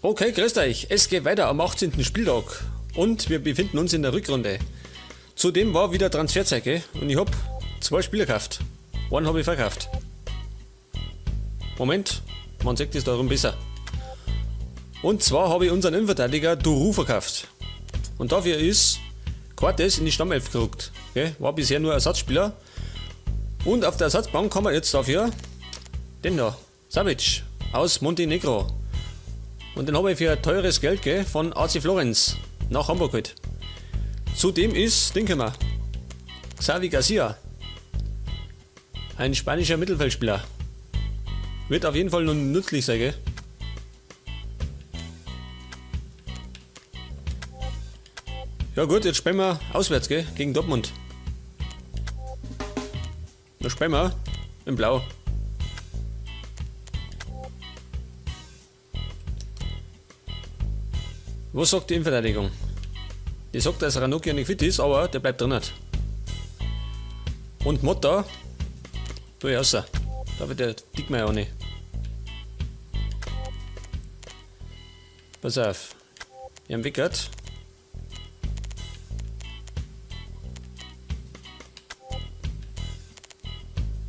Okay, grüßt euch. Es geht weiter am 18. Spieltag und wir befinden uns in der Rückrunde. Zudem war wieder Transferzeit, gell? Und ich hab 2 Spieler gekauft. Einen hab ich verkauft. Moment, man sieht das darum besser. Und zwar habe ich unseren Innenverteidiger Duru verkauft. Und dafür ist Cortes in die Stammelf gerückt. Gell? War bisher nur Ersatzspieler. Und auf der Ersatzbank haben wir jetzt dafür den da, Savic aus Montenegro. Und den habe ich für teures Geld, gell, von AC Florenz nach Hamburg geholt. Zudem ist, denke mal, Xavi Garcia, ein spanischer Mittelfeldspieler. Wird auf jeden Fall nun nützlich sein, gell? Ja gut, jetzt spielen wir auswärts, gell, gegen Dortmund. Da spielen wir in Blau. Was sagt die Innenverteidigung? Die sagt, dass Ranocchia nicht fit ist, aber der bleibt drin. Und Motta, tu ich raus. Da wird der Dickmeier auch nicht. Pass auf. Jan Wickert.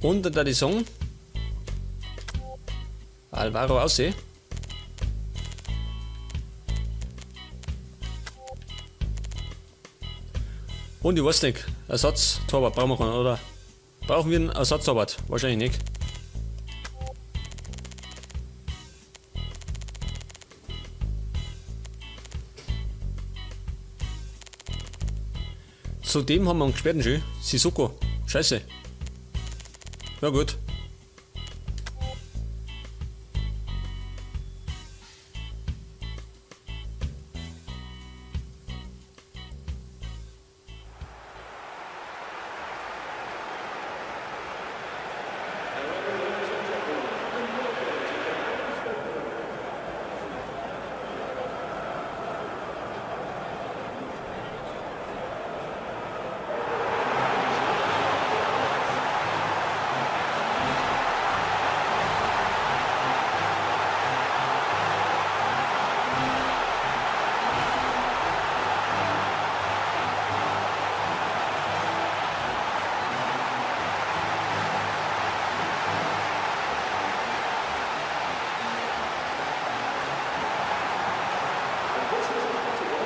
Und dann da die Song. Alvaro Aussee. Und ich weiß nicht, Ersatztorwart brauchen wir keinen, oder? Brauchen wir einen Ersatztorwart? Wahrscheinlich nicht. Zudem haben wir einen gesperrten Schuh. Sissoko. Scheiße. Ja gut.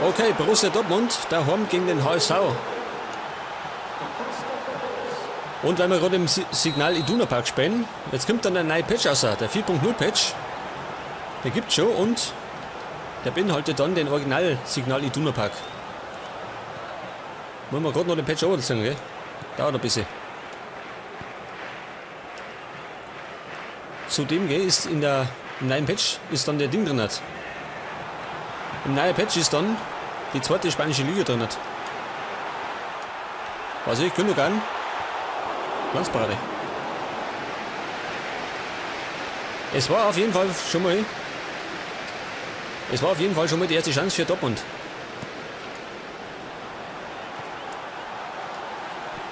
Okay, Borussia Dortmund, daheim gegen den HSV. Und weil wir gerade im Signal Iduna Park spielen, jetzt kommt dann der neue Patch raus, der 4.0 Patch. Der gibt's schon und der beinhaltet dann den Original Signal Iduna Park. Wollen wir gerade noch den Patch runterziehen, gell? Dauert ein bisschen. Zudem, gell, ist in der, im neuen Patch ist dann der Ding drin. Im neuen Patch ist dann die zweite spanische Liga drin. Was ich, Gündogan. Glanzparade. Es war auf jeden Fall schon mal. Es war auf jeden Fall schon mal die erste Chance für Dortmund.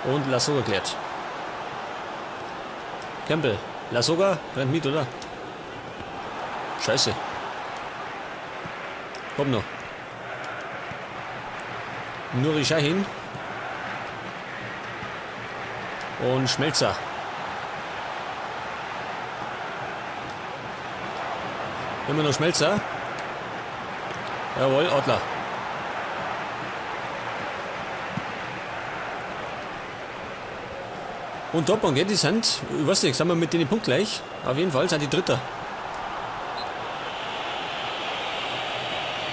Und Lasogga klärt. Campbell. Lasogga rennt mit, oder? Scheiße. Komm noch. Nuri Sahin. Und Schmelzer. Immer noch Schmelzer. Jawohl, Adler. Und Dortmund, gell, die sind, ich weiß nicht, sind wir mit denen punktgleich? Auf jeden Fall sind die Dritter.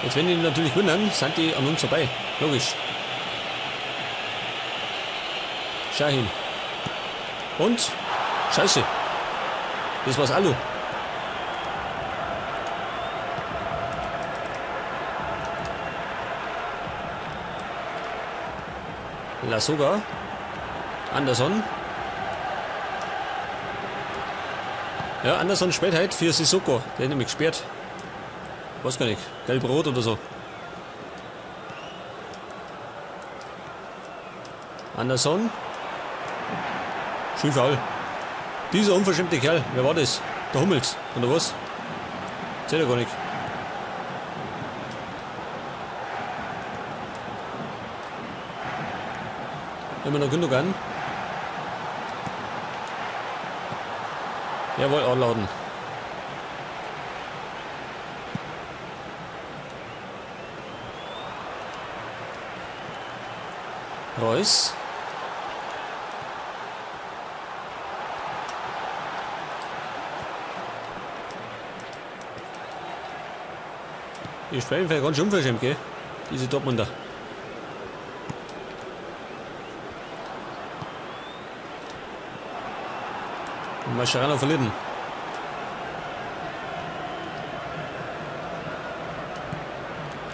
Jetzt, wenn die natürlich gewinnen, sind die an uns vorbei. Logisch. Sahin. Und? Scheiße. Das war's Alu. Lasogga. Andersson. Ja, Andersson spielt heute für Sissoko. Der hat nämlich gesperrt. Weiß gar nicht. Gelb-Rot oder so. Andersson. Schön faul. Dieser unverschämte Kerl. Wer war das? Der Hummels, oder was? Seht ihr gar nicht. Immer noch Gündogan. Jawohl, Adlerorden. Reus. Die spielen vielleicht ganz schön unverschämt, gell? Diese Dortmunder. Und Mascherano verlieren.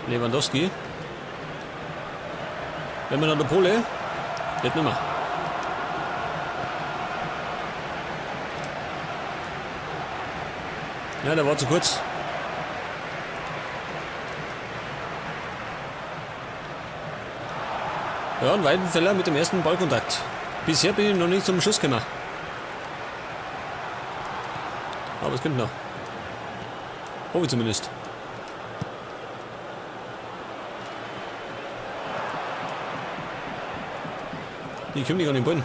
Lewandowski. Wenn man an der Pole. Geht nimmer. Ja, der war zu kurz. Ja, ein Weidenfeller mit dem ersten Ballkontakt. Bisher bin ich noch nicht zum Schuss gekommen. Aber es kommt noch. Hoffe ich zumindest. Die kommen nicht an den Ball.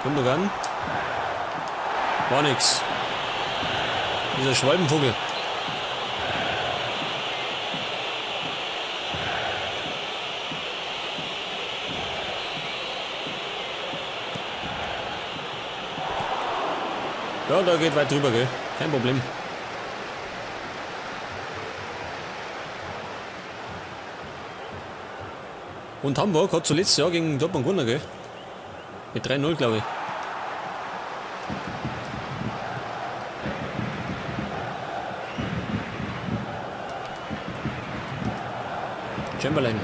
Gündogan. War nix. Dieser Schwalbenvogel. Ja, da geht weit drüber, gell? Kein Problem. Und Hamburg hat zuletzt Jahr gegen Dortmund gewonnen, gell? Mit 3-0, glaube ich. Chamberlain.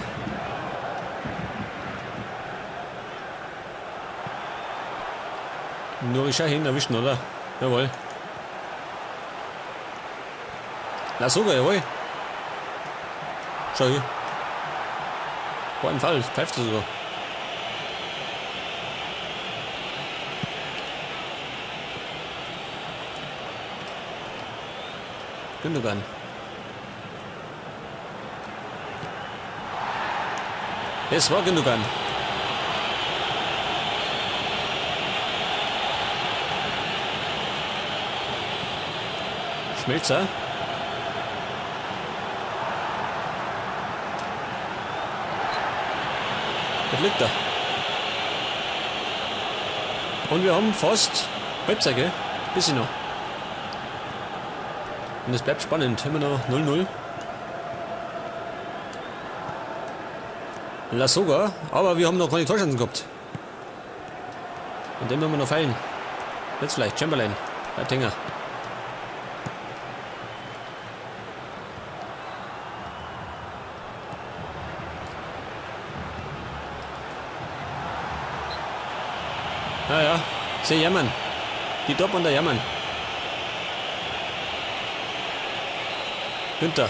Nuri Sahin erwischen, oder? Jawohl. Na sogar, jawohl. Schau hier. War ein Fall, pfeift er sogar. Gündogan. Es war Gündogan. Schmelzer. Das liegt da. Und wir haben fast Halbzeit, gell? Bisschen noch. Und es bleibt spannend. Immer noch 0-0. Lasogga, aber wir haben noch keine Torchancen gehabt. Und den müssen wir noch feilen. Jetzt vielleicht, Chamberlain. Bleibt hängen. Ja, sie jammern. Die Dortmunder jammern. Günther.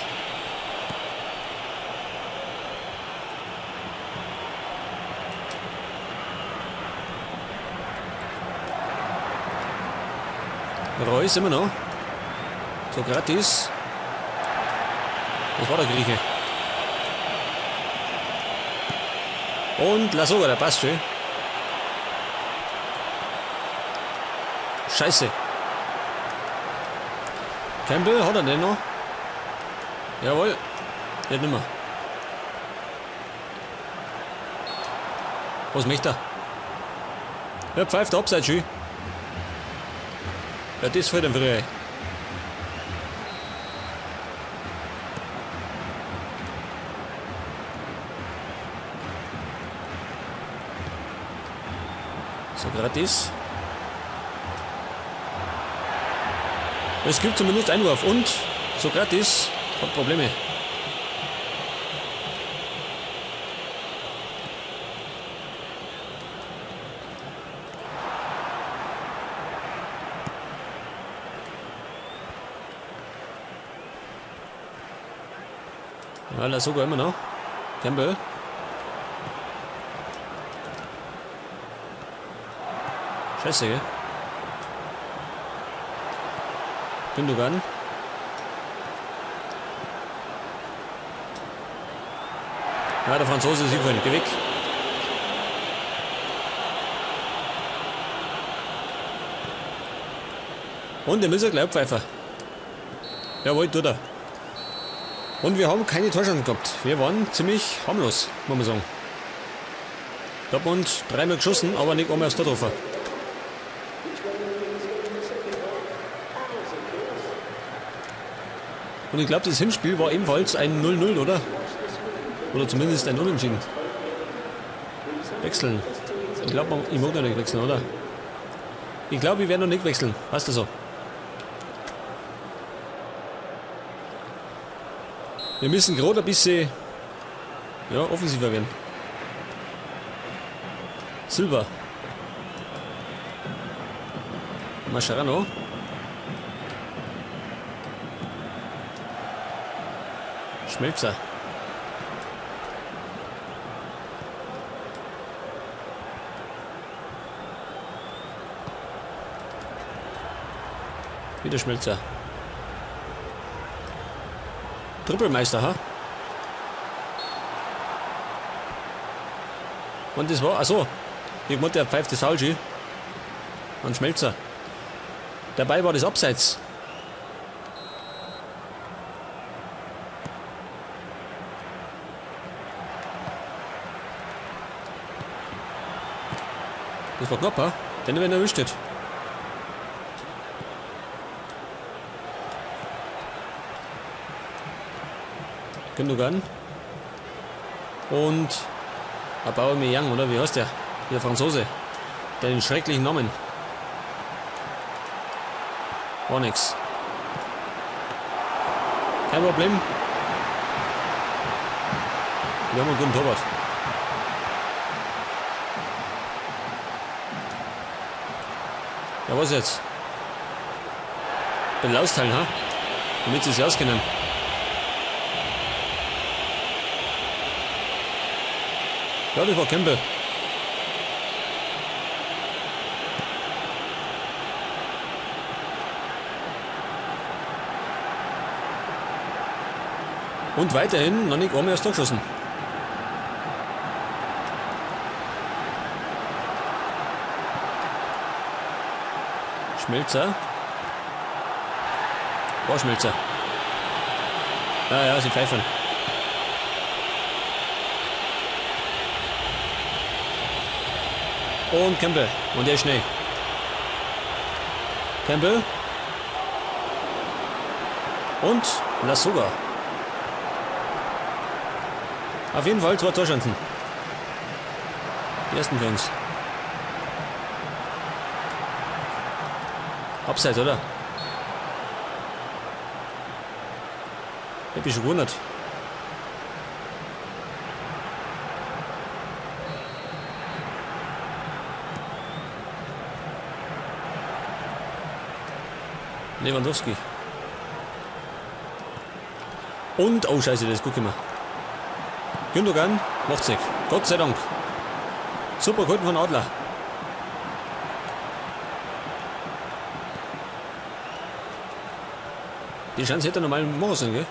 Reus immer noch. So gratis. Das war der Grieche. Und Lasogga, der passt schön. Scheiße. Campbell, hat er den noch? Jawohl. Jetzt nimmer. Was möchte er? Er pfeift Abseits schön. Ja, das fällt ihm früher. So, gratis. Es gibt zumindest Einwurf und Sokratis hat Probleme. Ja, Lasogga immer noch. Campbell. Scheiße, gell? Gündogan. Ja, der Franzose ist hingefallen. Geh weg. Und der muss ja gleich abpfeifen. Jawohl, tut er. Und wir haben keine Torchancen gehabt. Wir waren ziemlich harmlos, muss man sagen. Dortmund dreimal geschossen, aber nicht einmal aufs Tor getroffen. Und ich glaube, das Hinspiel war ebenfalls ein 0-0, oder? Oder zumindest ein Unentschieden. Wechseln. Ich glaube, ich mag noch nicht wechseln, oder? Ich glaube, ich werde noch nicht wechseln. Passt das so? Wir müssen gerade ein bisschen, ja, offensiver werden. Silva. Mascherano. Schmelzer. Wieder Schmelzer. Trippelmeister, ha? Und das war, achso, ich meinte, der pfeift das Falsche. An Schmelzer. Dabei war das Abseits. Das war knapp, ha? Den wenn er erwischt hat. Gündogan. Und Aubameyang, oder wie heißt der? Der Franzose. Der den schrecklichen Namen. War nix. Kein Problem. Wir haben einen guten Torwart. Ja, was jetzt? Bisschen austeilen, ha? Damit sie sich auskennen. Ja, das war Campbell. Und weiterhin noch nicht einmal aufs Tor geschossen. Schmelzer. War Schmelzer. Ja, ja, sie pfeifen. Und Campbell. Und der ist schnell. Campbell. Und Lasogga. Auf jeden Fall 2 Torchancen. Die ersten für uns. Abseits, oder? Ich hab mich schon gewundert. Lewandowski. Und, oh Scheiße, das ist gut gemacht. Gündogan macht's nicht. Gott sei Dank. Super gehalten von Adler. Die Chance hätte er normal machen sollen, gell?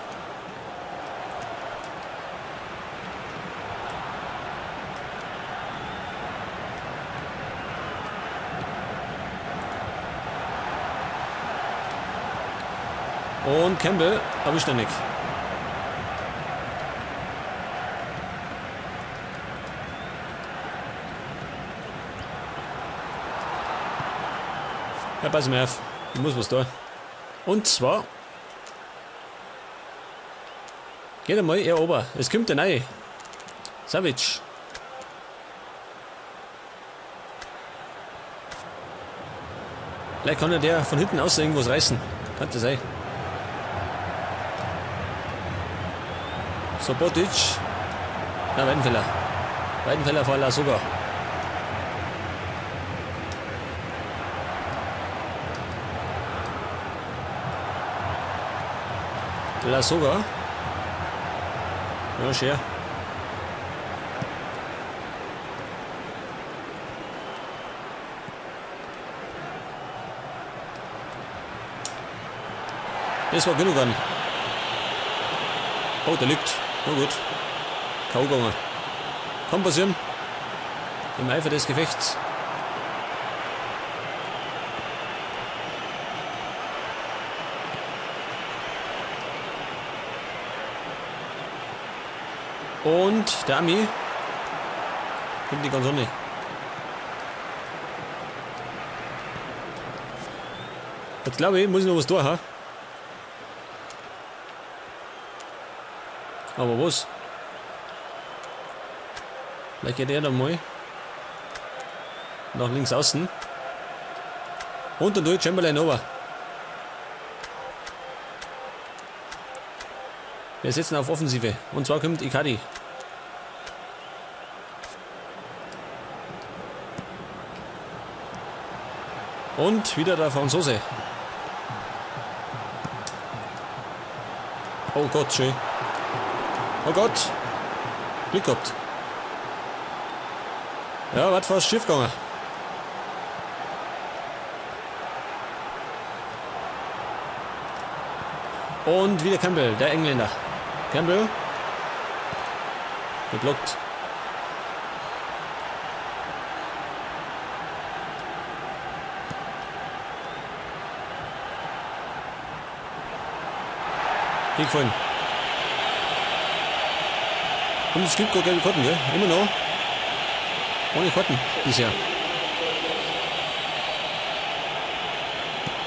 Und Campbell erwischt er nicht. Ja, pass mal auf. Ich muss was da. Und zwar geht einmal eher ober. Es kommt der neue. Savic. Vielleicht kann ja der von hinten aus irgendwas reißen. Könnte sein. Sobotic. Na, Weidenfeller. Weidenfeller vor Lasogga. Lasogga. Ja, schön. Das war genug an. Oh, der liegt. Na gut. K.O. gegangen. Kann passieren. Im Eifer des Gefechts. Und der Ami nimmt die Konsole. Jetzt glaube ich, muss ich noch was tun, ha? Aber was? Vielleicht geht er dann mal nach links außen. Und dann durch Chamberlain over. Wir setzen auf Offensive. Und zwar kommt Icardi. Und wieder der Franzose. Oh Gott, schön. Oh Gott. Glück gehabt. Ja, war fast schief gegangen. Und wieder Campbell, der Engländer. Campbell. Geblockt. Hingefallen. Und es gibt gar gelbe Karten, gell? Immer noch. Ohne Karten bisher.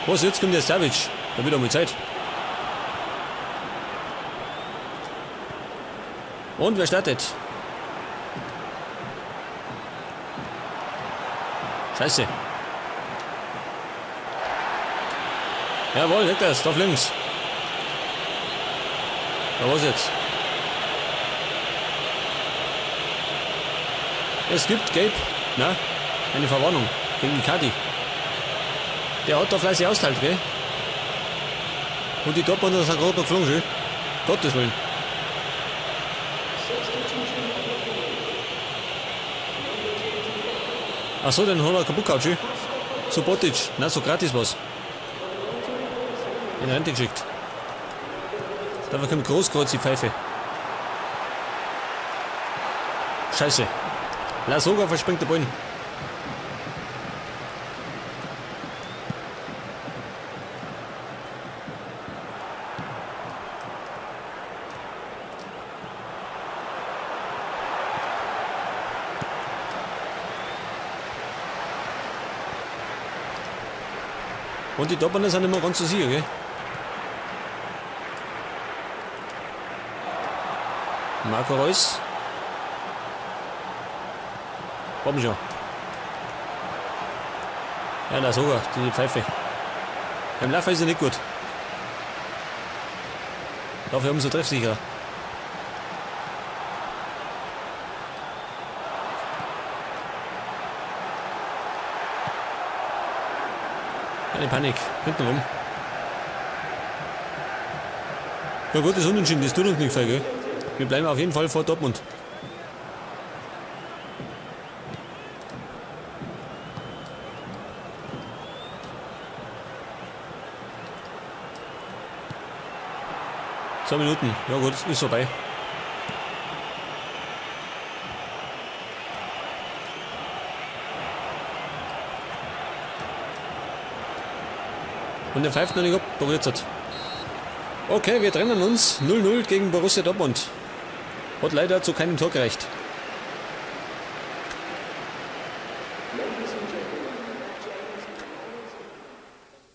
Was, jetzt kommt der Savic. Da wird auch mal Zeit. Und wer startet? Scheiße. Jawohl, weg das, auf links. Ja, was jetzt? Es gibt Gelb, na, eine Verwarnung gegen Icardi. Der hat da fleißig austeilt, gell? Und die Dortmunder sind gerade noch geflogen, schön. Gottes Willen. Ach so, den hat er kaputt gehauen, schön. Subotic, na, so gratis was. In Rente geschickt. Dafür kommt Großkreuz die Pfeife. Scheiße. Lasogga verspringt der Ball. Und die Dortmunder sind immer ganz so sicher, gell? Marco Reus. Komm schon. Ja, da sogar, die Pfeife. Im Laufe ist er nicht gut. Dafür umso treffsicherer. Keine Panik, hinten rum. Ja gut, das Unentschieden, das tut uns nicht viel, gell? Wir bleiben auf jeden Fall vor Dortmund. 2 Minuten, ja gut, ist vorbei. Und der pfeift noch nicht ab, berührt hat. Okay, wir trennen uns. 0-0 gegen Borussia Dortmund. Hat leider zu keinem Tor gereicht.